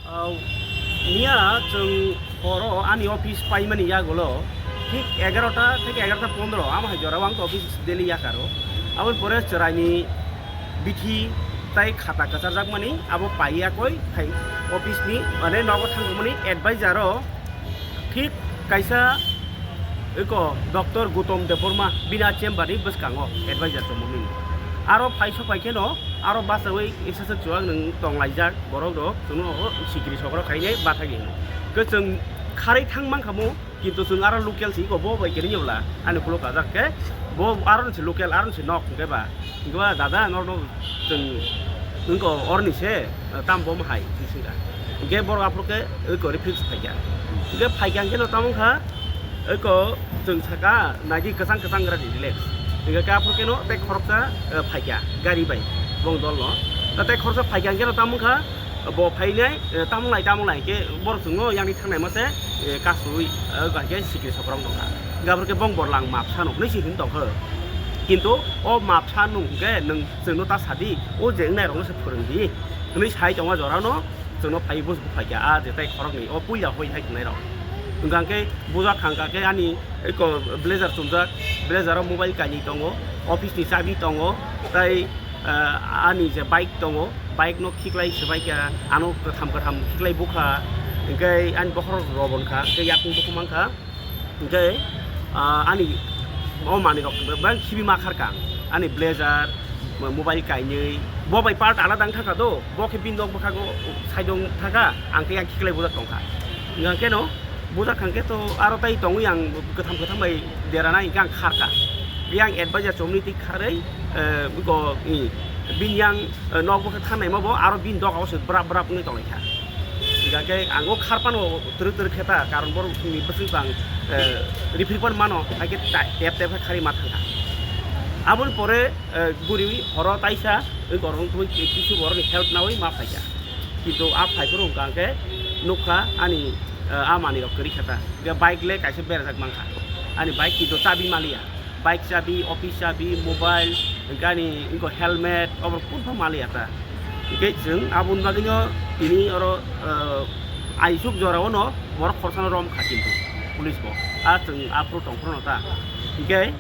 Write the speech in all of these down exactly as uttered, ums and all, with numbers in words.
Au, miya chwng horo ani office paimani yagulo thik egarota theke egarota pondro amo hai jorao ang office daily yakaro. Aboni pore chwraini bithi tai khata kwcharjakmani abo pai yakoi hai office ni, mane, nogo thangmani advisor o thik kaisa eko Doctor Gautam Debbarma bini chamber ni bwskango advisor tongmani. Aro phai sok phai kheno aro bachawi exercise chuwak nwng tonglaijak borok rok, chwngno o sikiri sokro khainai bathagi hino. Ke chwng kharwi thang mankha mo, kintu chwng aro local si ko bo bai kiri nyabla ani kulo kajak ke bo aro se local aro se nok hwnkhe ba. Hwnkhe ba dada norno chwng wngko orni se, tam bom hai hwnsingkha. Hwnkhe borok aphuru khe wngko refuse phaikha. Hwnkhe phaikha hwnkhe no tamo wngkha wngko chwng saka naidi kwchang kwchang gra di relax. Hwnkhe khe aphuru khe no tei khoroksa, eh, phaikha gari bai bong dol no. Ta tei khoroksa phaikha hwnkhe no tamo wngkha bo phainai, eh, tamo lai tamo lai hwnkhe borok chwngno yang thangnai mase, eh, kasui, eh, hwnkhe sikiri sokrong tongkha. Hwnkhe aphuru khe bong borlang mapsa no hwnwi se hwn tongkha. Kintu o mapsa nung hwnkhe nwng chwngno ta sadi, o je wngnairokno se phwrwngdi hwnwi sai tongma jorano chwngno phaiwi buj buphaikha, a jetai khoroknwi o puila hoi hai tongnairok. Hwnkha khe bujak thangkha khe ani eko blazer chumjak, blazer o mobile kainwi tongo, office ni chabi tongo, tai, ah, ani je bike tongo, bike no khiklai swbaikha, ano kwtham kwtham khiklai bukha, hwnkhe ani bokhorok robonkha, hwnkhe yakung bukhuk mankha. Hwnkhe, ah, ani o manwirok bebak khibi ma kharkha. Ani blazer, mo-, mobile kainwi, bo bai part alada wng thangkha do, bo khe bini nok bwkhago side o wng thangkha, ang khe yang khiklai bujak tongkha. Hwnkhe no bujak thangkhe to aro tai tongwi ang kwtham kwtham bai derana hwnkhe ang kharkha. Yang advisor chomni twi kharwi, eh, go, i, bini yang, eh, nok bwkha thangnai ma bo aro bini doga o se brap brap wngwi tonglaikha. Hingkha khe ang o khar phano twrwk twrwk khe ta, karon borok ni bwswk bang, eh, rifriphan mano, hai khe ta-, tep tep khe kharwi ma thangkha. Aboni pore, eh, guriwi horo taisa, oi korong twi kisu borok ni help nawi ma phaikha. Kintu a phai phuru hwnkha khe nukha ani, eh, a manwi rok kwrwi khe ta. Hingkhe bike le kaisa berajak mankha. Ani bike kintu chabi maliya. Bike chabi, office chabi, mobile, hwnkhe ani wngkha helmet, oborok kunphang maliya ta. Hwnkhe chwng aboni bagwino tini oro, ah, aisuk jorao no borok khorsano romkha kintu police bo. A chwng aphuru tongphuru no ta. Hwnkhe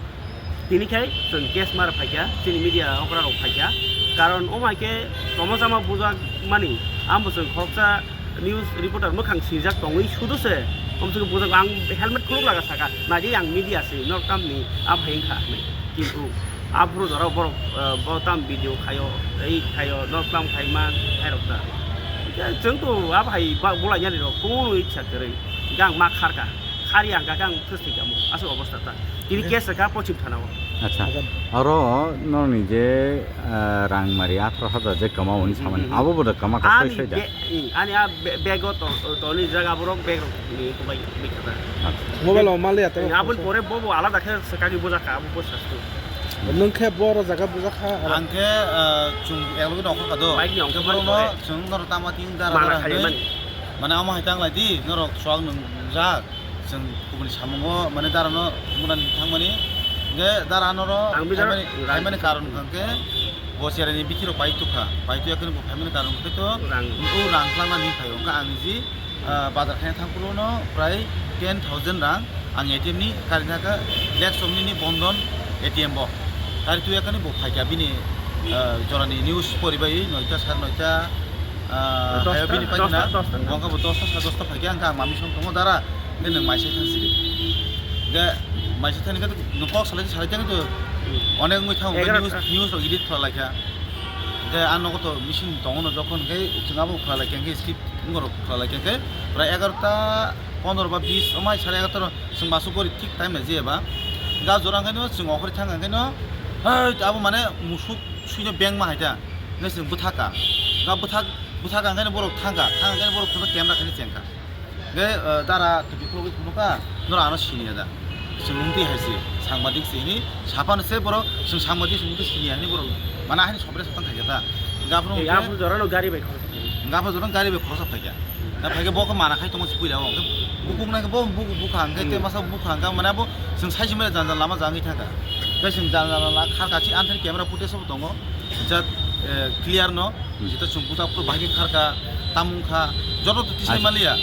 tini khai chwng case ma rw phaikha, chini media okra rok phaikha. Karon omo hai khe tongma chama bujak mani, amo chwng khoroksa news reporter mwkhang sinjak tongwi sudo se, omswk bujak ang helmet khuluk laga saka, naidi ang media se, nor tamni a bhai wngkha hinwi. Kintu aphuru jorao borok, eh, bo tam video khaio, ei khaio, nor tam khai man, khairok ta. Hwnkhe chwng to a bhai ba-, bolai yani rok, kunu ichha kwrwi, hwnkhe ang ma kharkha, khari ang kha khe ang thwsthwi kamo, aswk obostha ta. Tini case kha Pochim Thana o. Acha. Aro nokni je, ah, rang mari atharo hajar je kwma hwnwi samani. Hmm, hmm, hmm. Abo bo da kwma kha. Ani soi soi da. Be-, hmm, ani a be-, bag o to-, toni jaga borok bag rok ni kubai bikha da. Acha. Mobile o maliya to. Aboni pore bo bo alada khe swkagwi bujak kha, abo bo sastu. Nwng khe bo ro jaga bujak kha. Ang khe, ah, chwng eklogi nongkhor kha do. Bike ni ongkhor khe borok no pore. Chwng noro tama ting dara mana dara khai hinwi mani. Mane amo hai tang lai di, norok chuak nung jak. Chwng kubuni samungo, mane, darano munani thangmani. Hingke dara norok ang bijaro phaimani, phaimani karon hwnkhe bo chereni bithi rok pai tukha, pai tuya kheno bo phaimani karon hwnkhe to rang. O rang twlangna ni phaio. Hwnkhe ang niji, ah, bazar khaina thang phuru no prai ten thousand rang ang A T M ni kari thangkha, Black Somni ni Bondon A T M bo. Kari tuya kheno bo phaikha bini, ah, jorani news poribai noita sar noita, ah, dosta, hayo bini paina. Dosta, dosta. Bo wngkha bo dosta, sar dosta phaikha, hwnkhe ang mami song tongo dara. Hwnkhe nwng maisa thang sidi. Hwnkhe maisa thani khe nwng kok salai salai thang to onek wngwi thango, hwnkhe egarota. News, news rok edit khlai laikha. Hwnkhe ang nogo to machine tongo no jokhon hwnkhe chwng abo khlai laikha hwnkhe skip wngorok khlai laikha hwnkhe pura egarota pondro ba bis omai sare egarota rok chwng basu gori thik time nai jeba. Ga jora hwnkhe no chwng okhorwi thang hwnkhe no hai abo mane musuk suino beng ma hai ta. Hwnkhe chwng bwthaka. Ga bwthak, bwthaka hwnkhe no borok thangkha, thang hwnkhe no borok phano camera khaino chengkha. Hwnkhe, eh, dara twi khulogwi phunukha, norok ano siniya da? Chwng wngtwi hai se, sangbadik se hwnwi saphano se borok, chwng sangbadik se wngtwi siniya hwnwi borok mana haino sobre satang khaikha ta. Hwnkhe aphuru Ei, hwnkhe aphuru jorano gari bai khoroksa. Hwnkhe aphuru jorano gari bai khoroksa phaikha. Da phaikhe bo khe mana khai tongo se puila o. Hwnkhe bukuk nai khe bo bukuk bukha hwnkhe tei masa bukha hwnkhe mane abo chwng sai se mane jang jang lama jangwi thangkha. Tei chwng jang jang lama kharkha se anthani camera footage bo tongo. Jat eh, clear no, hmm, jeta chwng buta puro bahai khe kharka, tamung kha, joto to tisai, acha, maliya.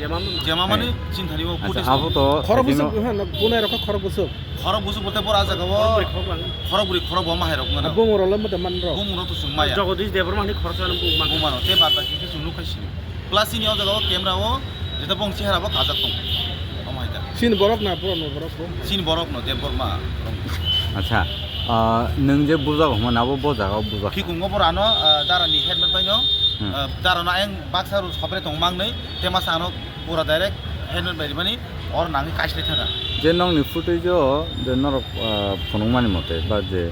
Jema mani, hai, chinthani o, acha, footage abo to khorok bwswk, ha, no, bunai rokha khorok bwswk. Khorok bwswk bolte bor a jaga o khorok bwrwi, khorok bwrwi, khorok bo mahai rok ngana. Bumung rok le mata man rok. Bumung rok to chwng maya. Jagadish Debbarma ni khoroksa no bumung man. Bumung rok te bad baki khe chwng nukhai sini. Plus ini o jaga o camera o jeta bong chehara bo kajak tong. Omo hai ta. Chini borok na, borok no, borok bo. Chini borok no, Debbarma. Acha, ah, nwng je bujak hwnma na, abo bo jaga o bujak. Khikungo bor ano, ah, dara ni helmet bai no, hmm, ah, dara no ayang baksa ru sopre tong mang nei, te masa ano pura direct helmet bai rimani or nangni kaisle thanga. Je nokni footage o je norok, ah, phunukmani mote ba je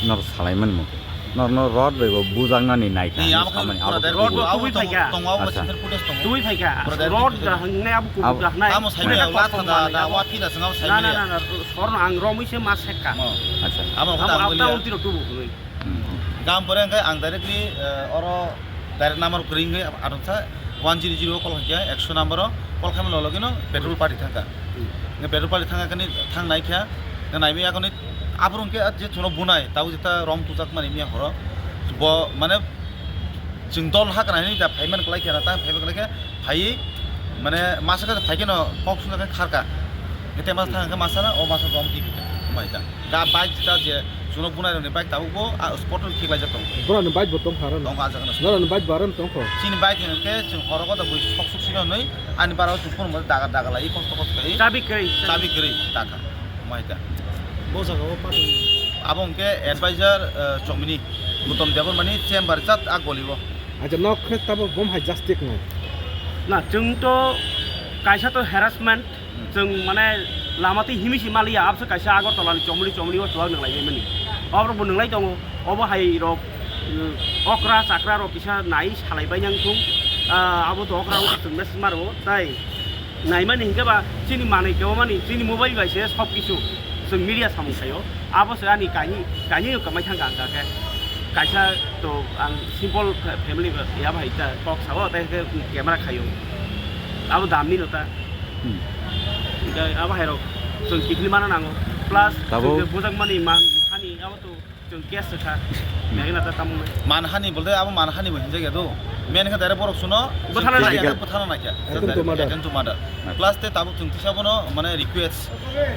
norok salaimani mote. Norno rod bai bo bujaknani naikha. Ni, hinwi abo khe samani, pura abo direct khe rod bo abo tubui tongo, phaikha. Tongo, abo, acha, center footage tongo. Tubui phaikha. Pura direct rod phaikha. Da hangne abo kubuk, abo da hanai. Amo saimaya, abo watha da, da, watha da, abo. Watha da, sengabo saimaya. Na, na, na, na, sorno ang romwi se ma sekka. Oh. Acha. Abo, abo khe abo, ang abo liya. Tang tiro tubuk nwi. Hmm. Gam pore hwnkhe ang directly, eh, oro direct number kwrwi hwnkhe adonsa one zero zero o call khaikha, ekso number o call khaimani logino petrol party thangkha. Hmm. Hwnkhe petrol party thangkha khe thang naikha, hwnkhe naimaya khe Aphuru hwnkhe je chwngno bunai, tabuk jeta rom tujak mani miya horo. Bo, mane, chwng dol hakra hinwi da phaiman kwlai khe na, ta phaiman kwlai khe phaiwi, mane, masa khe phai khe no kok swngjak khe kharka. Hwnkhe te masa thang khe masa na, o masa rom twi khe mai ta. Ga bike jeta je chwngno bunai rokni bike tabuk bo, a, spot o khiklai jak tongo. Borokni bike bo tong kha aro no? Tong kha, a jaga no. Borokni bike bo aro no tong kho? Chini bike hwnkhe chwng horo kota bui sok sok sino hinwi, ani bara o chwng phone mo daga daga lai, kosto kosto khai. Chabi kwrwi. Chabi kwrwi, ta kha. Mai ta. Bo jaga o patwi. Abo hwnkhe advisor, eh, Chomini, Gautam Debbarmani chamber jat a goli o. Acha, nok khe tabo bom hai justice nai. Na, chwng to kaisa to harassment, hmm, chwng mane lama twi himwi si maliya, abse kaisa Agartala ni Chomini, Chomini o chuwak nwnglai mani. Obo bo nwnglai tongo, obo hai rok, eh, okra chakra rok kisa nai salai bai nang thung, ah, abo to okra o chwng message maro, tai. Naimani hinkhe ba chini manwi kebamani chini mobile bai se sob kisu chwng media samung khaio. Abo se ani kainwi, kainwi kamai thangkha ang khe. Kaisa to ang simple fa-, family ba ya bai ta kok sao, tai khe camera khaio. Abo damni no ta. Hmm. Hinkhe abo hai rok chwng kiphilwi mana nango. Plus tabo chwng je bujakmani man hani abo to Chwng case rwkha. Hmm. Mega na ta tamo nai. Manhani bolte abo manhani bo hinjak ya do. Main khe direct borok suno bwthana physical naikha. Bwthana naikha. Attempt to murder. Attempt to murder. Acha. Plus te tabuk chwng tisa bono mane request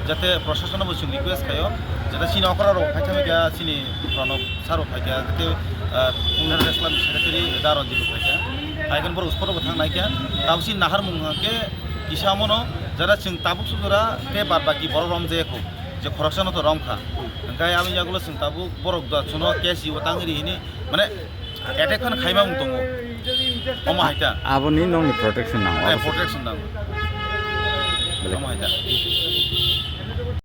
jate proshasano bo chwng request khaio jate chini okra rok phaikha kha chini Pranab sir rok phaikha jate, ah, Punna Reslam secretary da Ranjit rok phaikha. Phaikhe borok spot bo thang naikha. Tabuk chini nahar mung khe kisa mono jara chwng tabuk sujura te bad baki borok rom je kho. Je khoroksano to rom kha. Hwnkhe aboni yagulo chwng tabuk borok da chuno case ibo tangri hini, mane, attack khan khaima wng tongo. Omo hai ta. Aboni nokni protection nango. Eh, protection nango. Bele. Omo hai ta.